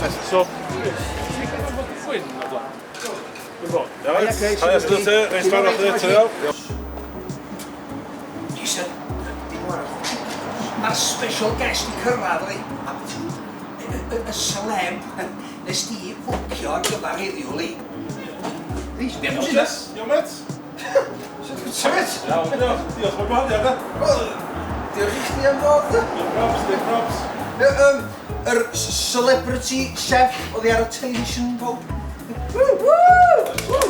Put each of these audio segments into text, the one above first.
So, ti'n gwybod bod gwyn o blaen? Dwi'n bod. Iawn, Hiya, sut ti? Reit, barod chdi, ti'n iawn? Jason, dim o'r Mae'r special guest i cyrraedd, li. Y celeb nes di fwcio ar gyfer heddiw, li. Li, beth sy'n Yes, iawn, mate? Sut wyt ti, mate? Iawn, diolch. Diolch am y gwahoddiad, e. Wel, diolch i chdi am ddod. Dim props, dim props. Yr celebrity chef oddi ar y television, pawb. Woo! Woo! Woo!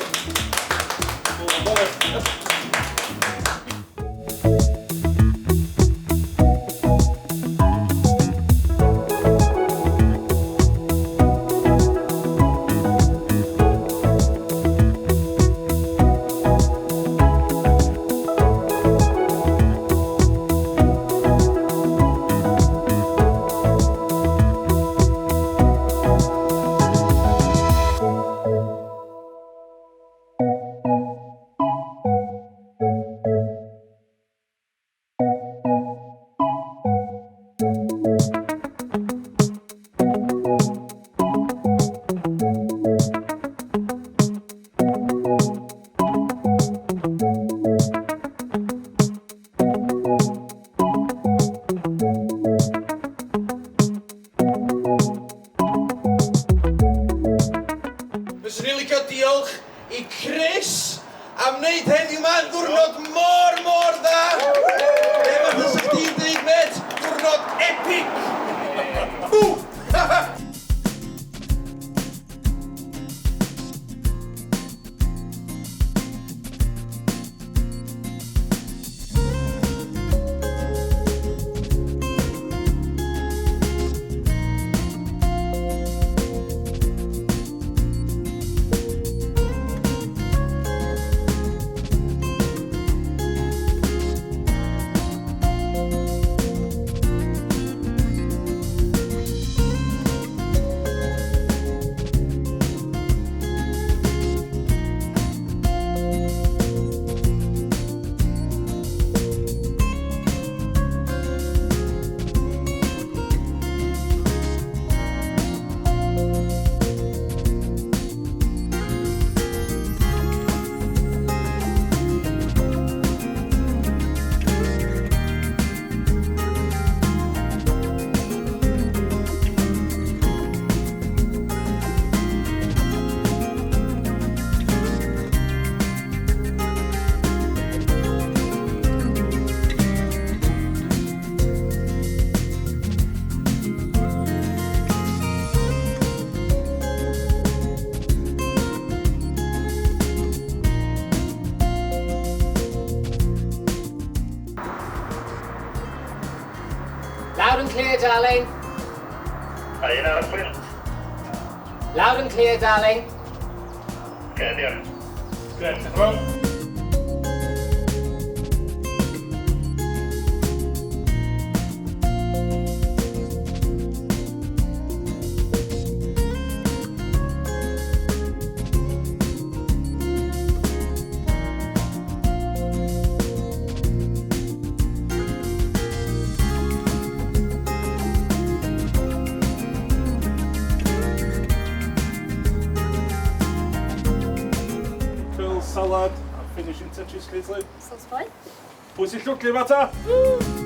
Fyswn i'n licio diolch i Chris am wneud heddiw 'ma yn ddiwrnod mor, mor dda. Be fath fysa chdi'n dweud, mêt? Diwrnod epic! Ww! Loud and clear, darling. A un arall, please. Loud and clear, darling. Okay, diolch. Grêt, diolch yn fawr. Pickles, salad, a finishing touches, Caitlin. Sauce boy. Pwy sy'n llwglu fa ta? Woo!